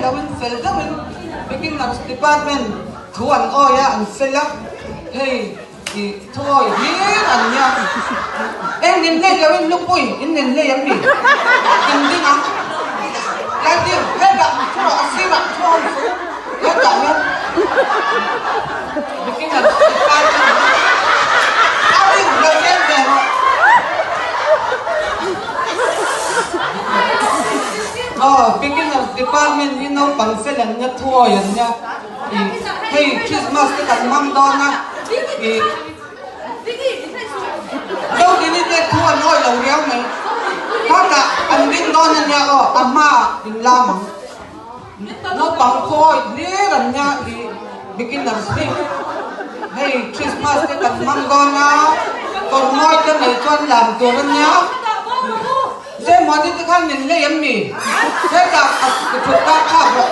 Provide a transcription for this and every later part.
loin fel deuhin Beginners Department thu an awi a, an fel a, hei i thu awi hlir an nia. Eng nin hlei loin lupui in nin hlei an mi? In ding ang. Laitir, hetah thu rawh a sirah thu ho chu hetah hian Beginners Department a rin lo leng ve rawh. Aw, Beginners Department hi naupang fel an nia, thuawi an nia. Ih, hei Christmas te kan hmang dawn a, ih, Zodini te thu an awi lo riau mai. Khatah an ding dawn a nia aw, a hmaah in lam ang. Naupang thuawi hlir an nia, ih, Beginners hi. Hei Christmas te kan hmang dawn a, kawr mawi te nei chuan lam tur a nia. Zehmuani te khan min lei em mi? Hetah a thut tak thlak rawh.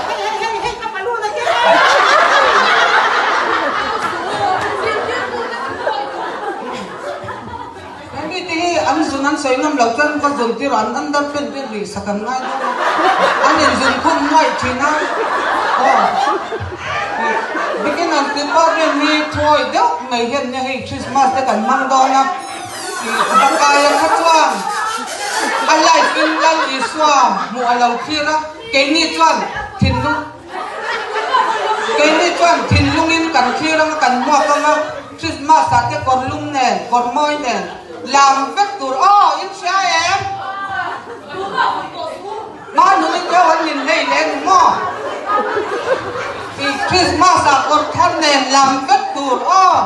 Hemi te hi an zun an sawi ngam lo chuan ka zun tir an under pant te ri sak an ngai dawn a, an inzun khum nuaih thin a. Aw beginner department hi thuawi deuh mai hian nia hei Christmas te kan hmang dawn a. Zakaia kha chuan a life in Lal Isua hmuh a lo thlir a, keini chuan thinlung keini chuan thinlungin kan thlir anga kan hmuak anga Christmas ah te kawr lum nen kawr mawi nen lam vek tur aw in hria em? Mahni deuh an min hlei leh ni maw? Christmas ah kawr thar nen lam vek tur aw.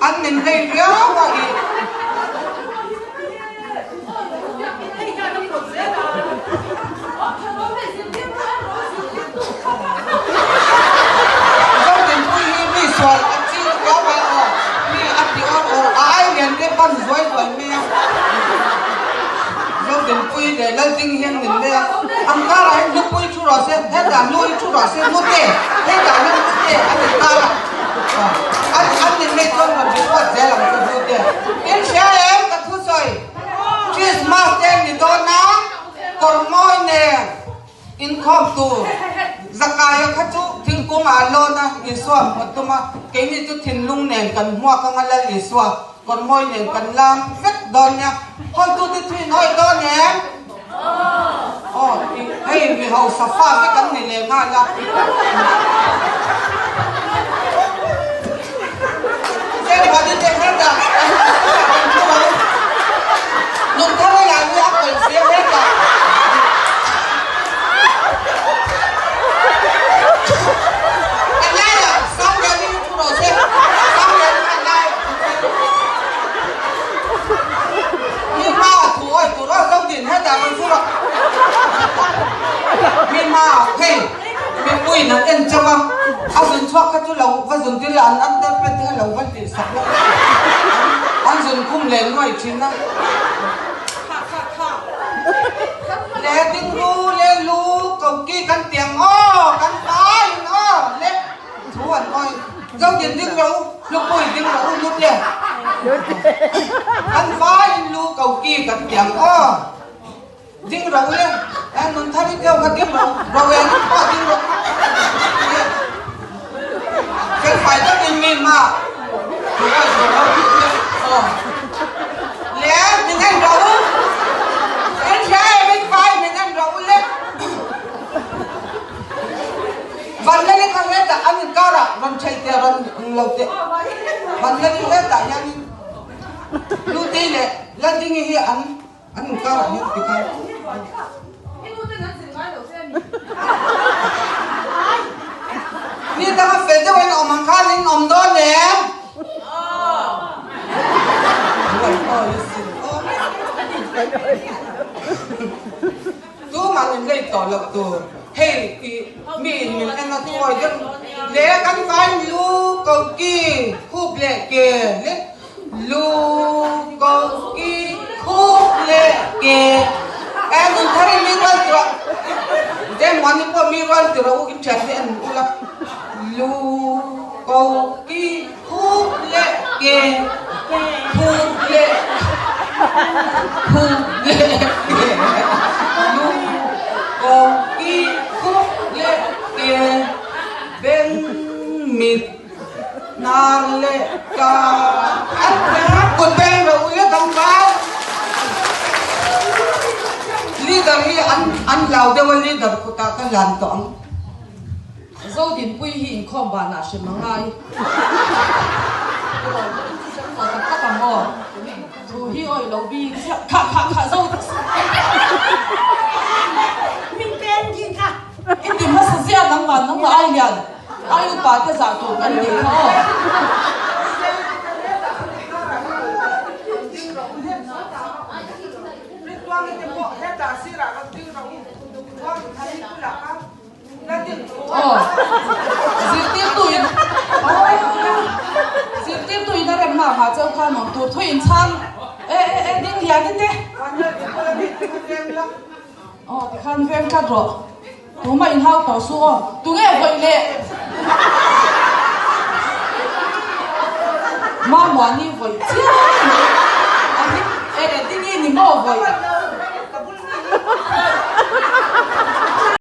An min hlei riau a i. Zodinpui hi mi sual a ching riau mai aw, mi a ti awr awr a ai lian te pan zuai zuai mai a. Zodinpui leh Lalding hian min lei a, an karah hian Hlupui thu rawh se, hetah Hlui thu rawh se, Nute, hetah hian Nute a ni kar a. An an nin nei chuan rawn report zel ang chu thu te. In hria em ka thu sawi? Christmas te ni dawn a, kawr mawi nen inkhawm tur Zakaia kha chu thingkung ah a lawn a, Isua hmuh tum a, keini chu thinlung nen kan hmuak anga Lal Isua kawr mawi nen kan lam vek dawn nia. Hawitute thu in hawi dawn em? Aw, hei mi hausa fa vek an ni leh nghal a. Everybody te hetah an an thu ang. Nunthara lah hi a kawlh sia hetah. A laiah Sangliani hi thu rawh se. Sangliani a laiah thu chu. Mi hma thu awi tur aw zo din hetah rawn thu rawh. Mi hma hei mipuiin an en chauh a, a zun chhuak kha chu lo va zun tir la an underpant te kha lo va hlih sak la an zun khum leh nuai thin a. Le ding ru le lu ko ki kan tiang aw kan faiin aw le thu an awi. Zo din ding ro lupui ding ro lut le kan vai in lu ko ki kan tiang aw ding ro le eh nun thar i keu kha ding ro ro e ni pawh ding ro fel fai tak in mi ma tu ai zo ro lut le aw le min en ro en hria e min vai min en ro le Vanlali kha hetah an inkarah rawn ṭhei teh rawn lo teh. Vanlali hetah hianin Lutei leh Laldingi hi an an inkarah hian ti khan. Mi danga fel deuh in awm ang khan in awm dawn em? Tumah min lei tawh loh tur. Hei i mi in min en a thuawi deuh le kan vai lu ko ki khup leh ke le lu ko ki khup leh ke e nun thar in mi rual tirah dem muan ni pawh mi rual tirah u in thian te en ula lu ko ki khup leh ke khup leh khup leh ke lu ko ki. Leader hi an an hlau deuh a leader kutah ka hlan tawh ang. Zodinpui hi inkhawm banah hrem a ngai. Hrem tawh tak tak ang aw. Thu hi awih lo bik chiah. Khah khah khah zo. Min pen ding kha. I ti hmasa ziah nangmah nangmah ai lian ai upa te zah tur kan tih kha aw. Aw zirtirtu in zirtirtu in a rem hna hma chauh khan awm tur thu in chhang e e e ding lian i te. Aw tikhan veng tlat rawh. Tumah in hau tawh suh aw. Tunge vawi leh? Mamuani vawi chiang mai. A hlim e ding i ni maw vawi?